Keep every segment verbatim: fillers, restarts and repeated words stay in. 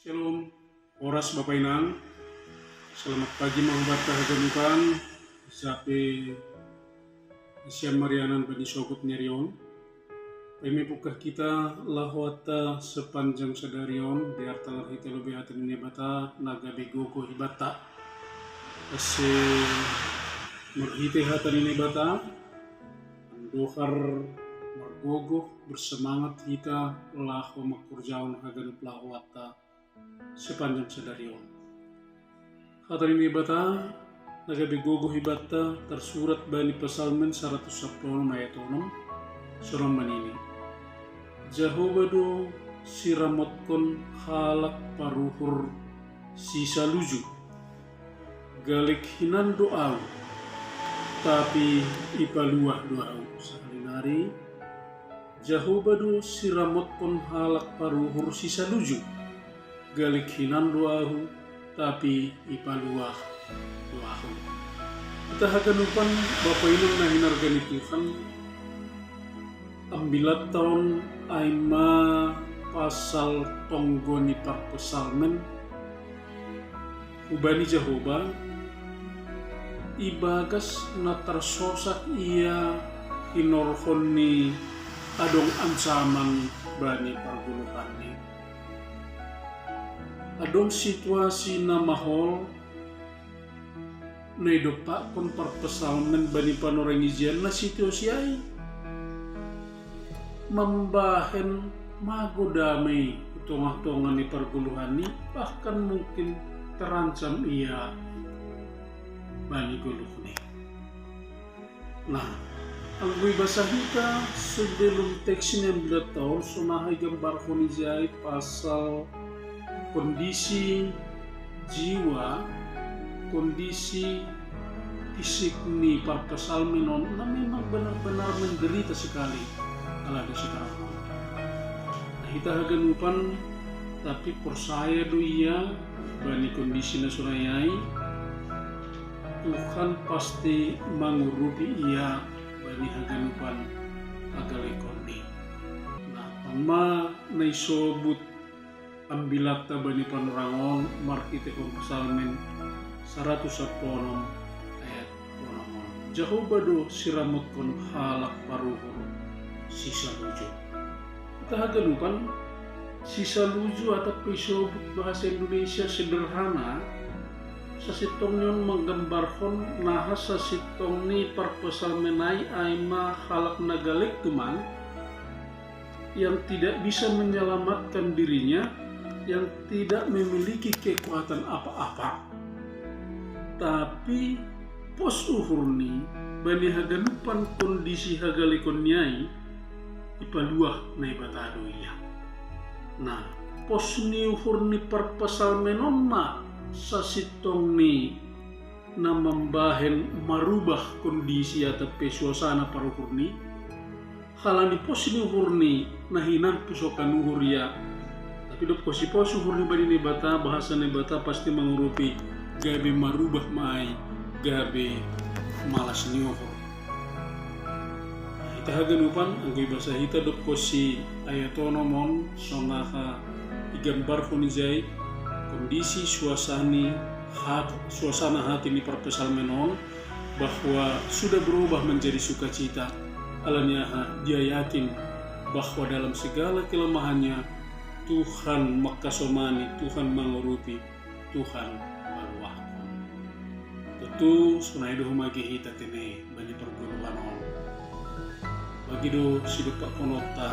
Shalom, horas Bapa Inang. Selamat pagi ma hubanta haganupan. Sape siang marianan bani sogot ni ari on. Paima ipungkah hita lahoanta sepanjang sadari on, biar talar hita lobei hata ni Naibata na gabe gogo hibanta. Ase marhite hata ni Naibata, andohar margogoh, bersemangat hita laho mangkorjahon haganup lahoanta sepanjang sadari on. Hata ni Naibata na gabe gogo hibanta tarsurat bani Psalmen saratus sampulu onom ayat onom, songon on ma nini: Jahowa do siramotkon halak paruhur sisaluju. Galik hinan do ahu, tapi ipaluah do ahu. Sahali nari: Jahowa do siramotkon halak paruhur sisaluju. Galik hinan do ahu, tapi ipaluah do ahu. Hita haganupan Bapa Inang na hinarga ni Tuhan, ambilanta on ai ma pasal tonggo ni parpsalmen hubani Jahowa, ibagas na tarsosak ia hinorhon ni adong ancaman bani pargoluhanni. Adong situasi na mahol na idompakkon parpsalmen bani panorang ijianna situasi ai. Mambahen mago damei hu tongah-tongah ni pargoluhanni, bahkan mungkin terancam ia bani goluhni. Nah, anggo ibasa hita sebelum teks ni ambilanta on, sonaha igambarhon ijai pasal kondisi jiwa, kondisi fisik ni parpsalmen on na memang benar-benar menderita sekali ala dosa on. Nah, hita haganupan, tapi porsaya do ia bani kondisi na sonai ai, Tuhan pasti mangurupi ia bani haganupan hagalekonni. Nah, on ma na isobut ambilanta bani panorang on marhitehon Psalmen saratus sampulu onom ayat onom on: Jahowa do siramotkon halak paruhur sisaluju. Hita haganupan, sisaluju atap pe isobut bahasa Indonesia sederhana, sasintongni on manggambarhon naha sasintongni parpsalmen ai, ai ma halak na galek tumang, yang tidak bisa menyelamatkan dirinya, yang tidak memiliki kekuatan apa-apa. Tapi pos uhurni bani haganupan kondisi hagalekonni ai, ipaluah Naibata do ia. Nah, pos ni uhur ni parpsalmen on ma sasintongni na mambahen marubah kondisi atap pe suasana paruhurni. Halani pos ni uhurni na hinan pusokan uhur ia. Tapi dob pos ni pos uhurni bani Naibata, bahasa Naibata pasti mangurupi, gabe marubah ma ai gabe malas ni uhur. Hita haganupan, anggo ibasa hita dob pos ni ayat onom on, sonaha igambarhon ijai kondisi suasani hat, suasana hati ni parpsalmen on, bahwa sudah berubah menjadi sukacita. Alani aha? Dia yakin bahwa dalam segala kelemahannya, Tuhan mangkasomani, Tuhan mangurupi, Tuhan maluahkon. Tontu sonai do humage hita tene bani pargoluhan on. Bagi do sidompakkononta,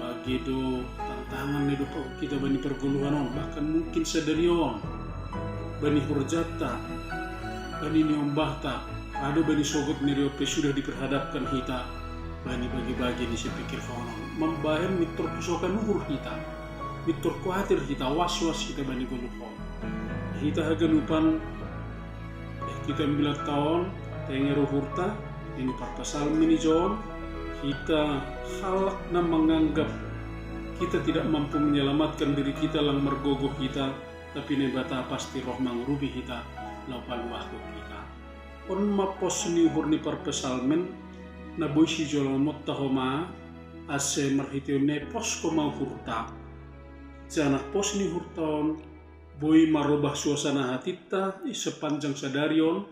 bagi do tantangan na idompakkon hita bani pargoluhan on, bahkan mungkin sadari on, bani horjanta, bani niombahta, ado bani sogot ni ari on pe sudah diperhadapkan hita bani bagi-bagi ni sipikirhonon. Mambahen mintor pusokan uhur hita, mintor kuatir hita, was-was hita bani goluh on. Hita haganupan, eh, hita ambilanta on, tenger uhurta, nini parpsalmen i jon, hita halak na manganggap kita tidak mampu menyelamatkan diri kita, lang margogoh hita, tapi Naibata pasti roh mangurupi hita, laho paluahkon hita. On ma pos ni uhur ni parpsalmen, na boi sijolomonta homa, ase marhitehon i poskon ma uhurta. Sianak pos ni uhurta on, boi marobah suasana hatitta i sepanjang sadari on,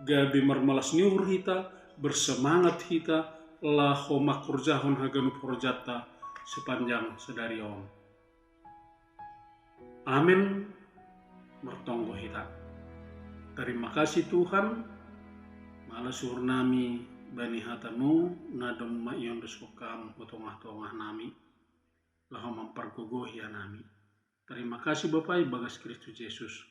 gabe marmalas ni uhur hita, bersemangat hita, laho mangkorjahon haganup horjanta sepanjang sadari on. Amen. Martonggo hita. Terima kasih Tuhan, malas uhur nami bani hatamu, na domma iondoskon Kam hu tongah-tongah nami, laho mampargogohi ia nami. Terima kasih Bapa, ibagas Kristus Jesus.